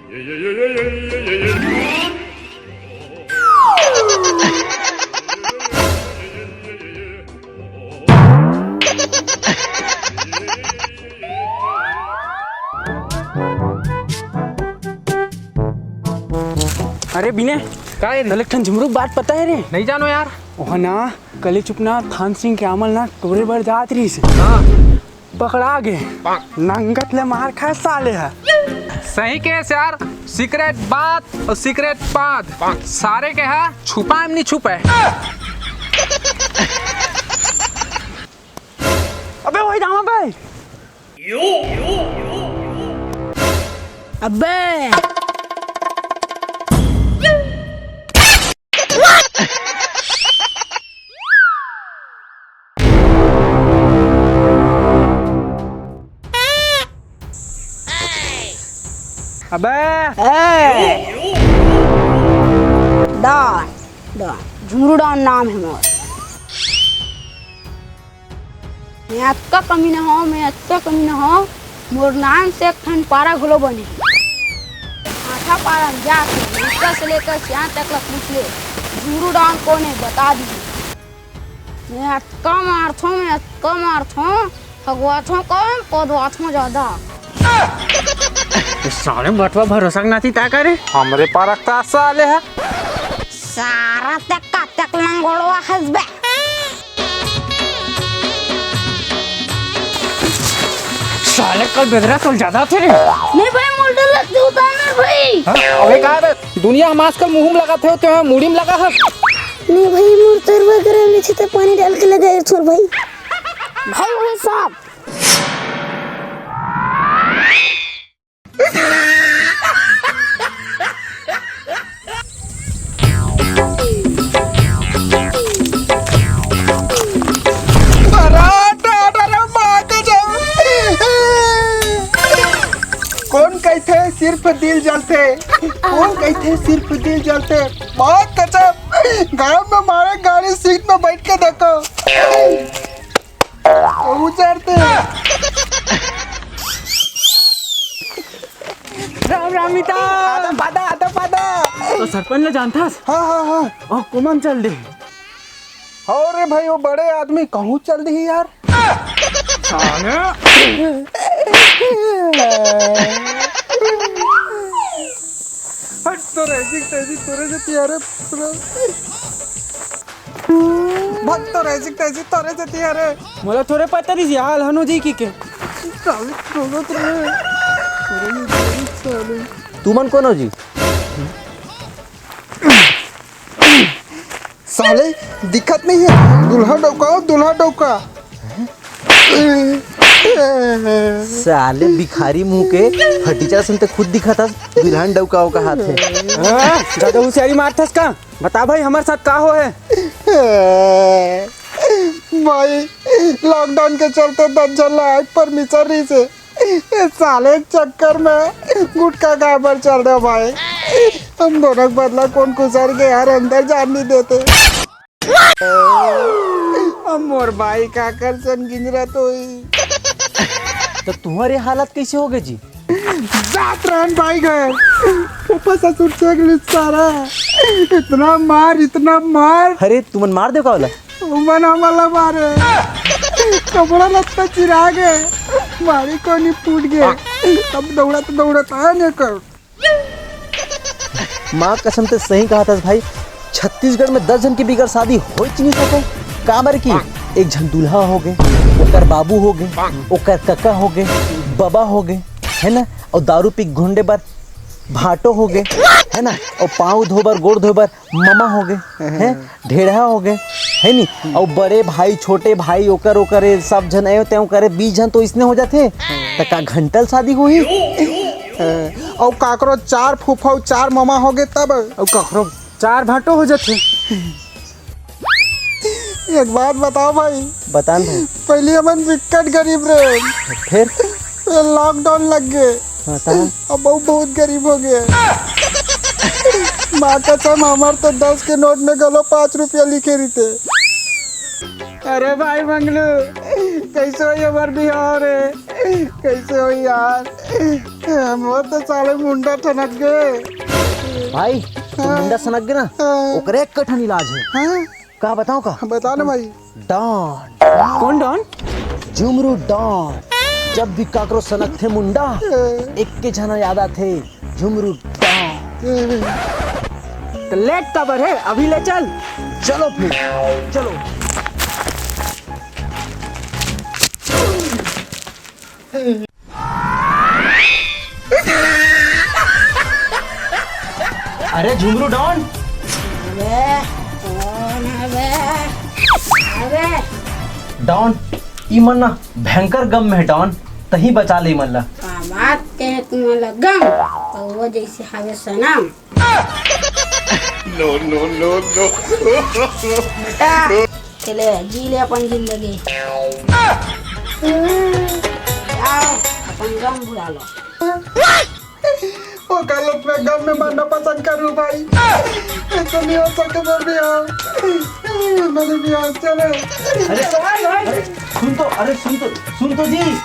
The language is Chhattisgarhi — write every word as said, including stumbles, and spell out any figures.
अरे बिने, का है रे? तले एक ठन झुमरू के बात पता है रे? नहीं जानो यार। ओह ना, कले चुप ना, थान सिंह के आमल ना टोरे बर जात रहिस। हाँ। पकड़ा गे। नंगत ले मार खाए साले ह। सही कहे यार, सीक्रेट बात और सीक्रेट बात सारे के है, छुपाए में नहीं छुपे। अबे वही दामा भाई। अबे। अबे। ए! डॉन, डॉन, झुमरू डॉन नाम है मोर। मैं अतका कमीना हौं, मैं अतका कमीना हौं, मोर नाम से एक ठन पारा घलो बने। आठा पारा में जाके लइका से लेकर सियान तक ला पूछ ले, झुमरू डॉन कोन है, बता दी। मैं अतका मारथौं, मैं अतका मारथौं, हगवाथौं कम, पदवाथौं ज्यादा। ये साले बटवा भरोसा के नाती ता करे? हमरे पारा का साले है। सारा ते कतक लंगोड़वा हस बे। साले कल बेदरा कल ज्यादा थे रे। नहीं भाई, मोर डर लगथे उतार भाई। हाँ? अबे का बे? दुनिया हम आजकल मुंह में लगाथे होते हैं, मुड़ी में लगा हस। नहीं भाई, मोर तरवा गरम नहीं छे तो पानी डाल के लगा छोड़ भाई। भाई वो साहब। कोन कहिथे सिर्फ दिल जलथे? कोन कहिथे सिर्फ दिल जलथे? माँ कसम, गाँव में मारे गाड़ी सीट में बैठ के देखो। उजरते। राम राम मिता। आदा पादा, आदा पादा। तो सरपंच ला जानथस? हाँ, हाँ, हाँ। ओ, कुमन चल दे। अरे भाई, वो बड़े आदमी कहूँ चल दी यार। साले। हट तो रह जी, तोरे जती यार। भग तो रह जी, तोरे जती यार। मोला थोरे पता रहिस, हाल हनु जी की के। साले, साले, साले। तुमन कोन हो जी? साले, दिखत नहीं है। दूल्हा डौका हो, दूल्हा डौका। साले भिखारी मुंह के, फटीचा सन ते खुद दिखत हस, दुल्हन डौका हो कहात हे। हाँ, ज्यादा होशियारी मारथस का? बता भाई, हमर साथ का हो है? भाई, लॉकडाउन के चलते दस झन ला आए के परमिशन रहिस हे। ए साले के चक्कर में गुटखा खाए बर चल दे भाई। हम दोनों के बदला कोन खुसर के यार अंदर जान नहीं देते। अब मोर भाई काकर सन गिंजरत होही। तो तुम्हारे हालत कैसे हो गए जी? जात रहन भाई घर, फूफा ससुर चेक लिस सारा। इतना मार, इतना मार। अरे तुमन मार दे का वाला? उमन हमला मारे, कपड़ा लत्ता चिरा गे, मारी कोनी फूट गे। अब दौड़त दौड़त आए ने कर। माँ कसम ते सही कहाथस भाई, छत्तीसगढ़ में दस झन के बिगर शादी होइच नहीं सके। काबर की एक झन दूल्हा हो गे, ओकर बाबू हो गे, ओकर कका हो गे, बबा हो गे, है ना? और दारू पी के घुंडे बर भाटो हो गे, है ना? और पाँव धो बर, गोड़ धो बर ममा हो गे, हैं? ढेढ़ा हो गे, है नी? अउ बड़े भाई, छोटे भाई, ओकर, ओकर, ए सब झन, ए तें करे, बीस झन तो इसने हो जाथे। त का घंटल शादी होही? अउ काकरो चार फूफा अउ चार ममा हो गे तब? अउ काकरो चार भाटो हो जाथे। एक बात बताओ भाई। बता न भाई। पहले हमन बिकट गरीब रहे। फिर? ये लॉकडाउन लग गए। हाँ, तहाँ? अब बहुत, बहुत गरीब हो गए। माँ कसम, हमर तो दस के नोट में गलो पाँच रुपया लिखे रहिथे। अरे भाई मंगलू, कैसे होई हमर बिहाव रे? कैसे होई यार? मोर तो साले मुंडा ठनक गे। भाई, तो हाँ। मुंडा सनक गे ना, हाँ। ओकरे एक कठन इलाज हे। हाँ? का बताओ का? बता ना भाई। डॉन। कौन डॉन? झुमरू डॉन। जब भी काकरो सनकथे मुंडा, हाँ। एक के झना याद आथे, झुमरू डॉन। तो लेट काबर हे, अभी ले चल। चलो फिर, चलो। अरे झुमरू डॉन। अबे, कौन हवे? अबे। डॉन, ई मन ना भयंकर गम में हे डॉन, तही बचा ले मन ला। का बात कहे तुमन ला गम? कौवा जैसे हवे सनम। No, no, no, no। बेटा, चले, जी ले अपन जिंदगी। जाओ, अपन गम भुला लो। वो गलत में गम में मरना पसंद करूँ भाई। ऐसा नहीं हो सकता मेरे बिहार। मेरे बिहार चले। अरे, अरे, सुन तो, अरे, सुन तो, सुन तो जी।